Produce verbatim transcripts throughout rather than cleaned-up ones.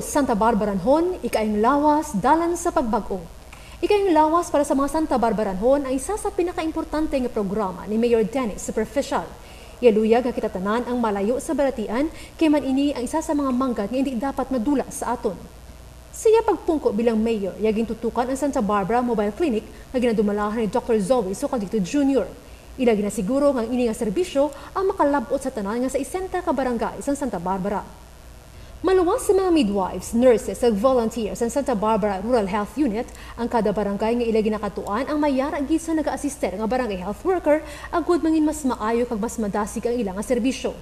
Santa Barbaranhon, ikaayong lawas, dalan sa pagbag-o. Ikaayong lawas para sa mga Santa Barbaranhon ang isa sa pinakaimportante nga programa ni Mayor Dennis Superficial. Iya luyag nga kita tanan ang malayo sa balatian, kay man ini ang isa sa mga manggad nga indi dapat madula sa aton. Sa iya pagpungko bilang mayor, iya gintutukan ang Santa Barbara Mobile Clinic nga ginadumalahan ni Doktor Zoe Socaldito Junior. Ila ginasiguro nga ang ini nga serbisyo ang makalab-ot sa tanan nga sesenta ka barangay sang Santa Barbara. Maluwas sa mga midwives, nurses, ug volunteers sang Santa Barbara Rural Health Unit, ang kada barangay nga ila ginakadtuan ang may yara gid sang nagaasister nga barangay health worker, agud mangin mas maayo kag mas madasig ang ila nga serbisyo.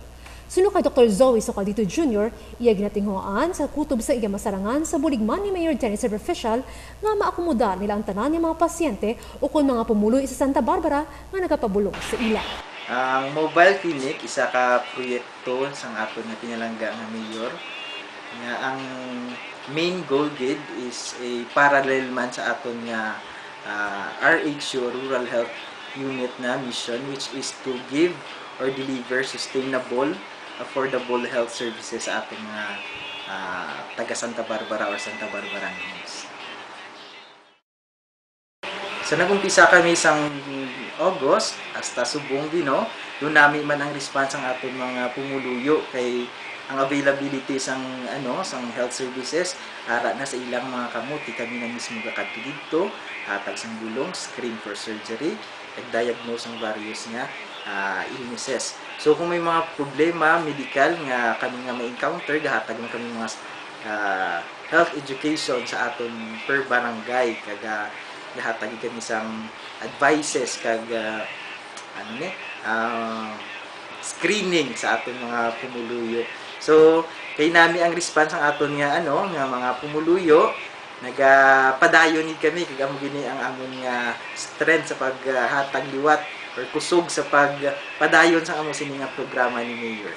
Suno kay Doktor Zoe Socaldito Junior, iya ginatinguhaan sa kutob sa iya masarangan sa bulig man ni Mayor Dennis Superficial nga maakomodar nila ang tanan nga mga pasyente ukon mga pumuluyo sa Santa Barbara nga nagapabulong sa ila. Ang mobile clinic, isa ka proyekto sang aton nga pinalangga nga mayor, nga ang main goal gid is a parallel man sa aton nga, ah, R H U, Rural Health Unit na mission, which is to give or deliver sustainable, affordable health services sa aton nga, ah, taga Santa Barbara or Santa Barbaranhons. Sa nag-umpisa kami sang August hasta subong, Ginoo, dunami man ang response sang aton mga pumuluyo, kay ang availability sang, ano, sang health services ara na sa ilang mga kamot. Di kami na mismo gakadto didto, hatag sang bulong, screen for surgery, nag-diagnose ang various nga, ah, illnesses. So, kung may mga problema medical nga kami nga ma-encounter, gahatag lang kami mga, ah, health education sa aton per barangay, kag, ah, gahatag kami sang advices kag, ah, ano ni, ah, screening sa aton mga pumuluyo. So, kay nami ang response ang aton nga, ano, nga mga pumuluyo, nagapadayon gid kami, kag amo gini ang amon nga strength sa paghatag liwat or kusog sa pagpadayon sa amo sini nga programa ni Mayor.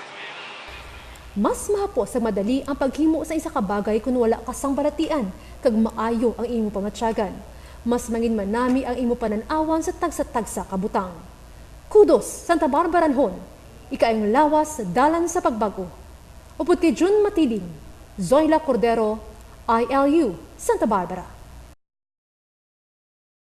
Mas mahapos kag madali ang paghimo sa isa ka bagay kon wala ka sang balatian kag maayo ang imo pamatyagan. Mas mangin man nami ang imo panan-awan sa tagsa-tagsa ka butang. Kudos, Santa Barbaranhon! Ikaayong lawas, dalan sa pagbag-o. Upod kay Jun Matiling, Zoila Cordero, I L U, Santa Barbara.